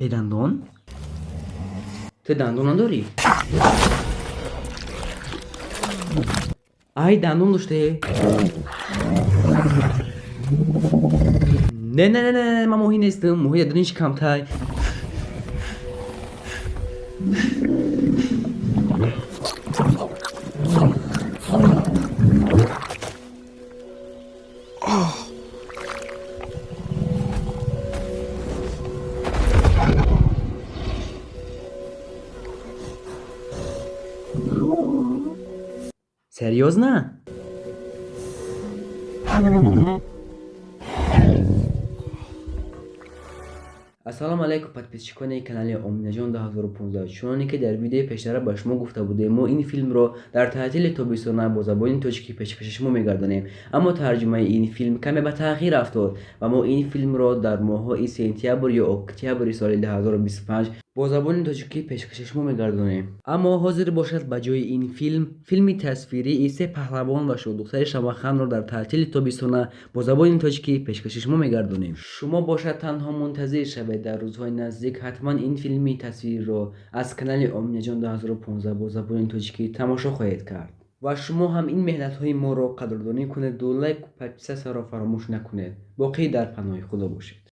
Бедандон? Ту дандон надорӣ? Ай, дандон доште. Не, не, не, не, ман моҳӣ нестам, моҳӣ дар шикамтай. Серьёзно? Ассалому алайкум, подписчикони канали Оминаҷон 2015. Чуноне ки дар видеои пештара ба шумо гуфта будем, мо ин филмро дар таътили тобистона бо забони тоҷикӣ пешкаши шумо мегардонем. Аммо тарҷумаи ин филм каме ба таъхир афтод ва мо ин филмро дар моҳҳои сентябр ё октябри соли 2025 бо забони тоҷикӣ пешкаши шумо мегардонем. Аммо ҳозир бошад, ба ҷои ин филм филми тасвирии се паҳлавон ва шоҳдухтари Шамаханро дар таътили тобистона бо забони тоҷикӣ пешкаши шумо мегардонем. Шумо бошад танҳо мунтазир шавед, дар рӯзҳои наздик ҳатман ин филми тасвириро аз канали Оминаҷон 2015 бо забони тоҷикӣ тамошо хоҳед кард. Ва шумо ҳам ин меҳнатҳои моро қадрдонӣ кунеду лайку подписатьсяро фаромӯш накунед. Боқӣ дар паноҳи Худо бошед.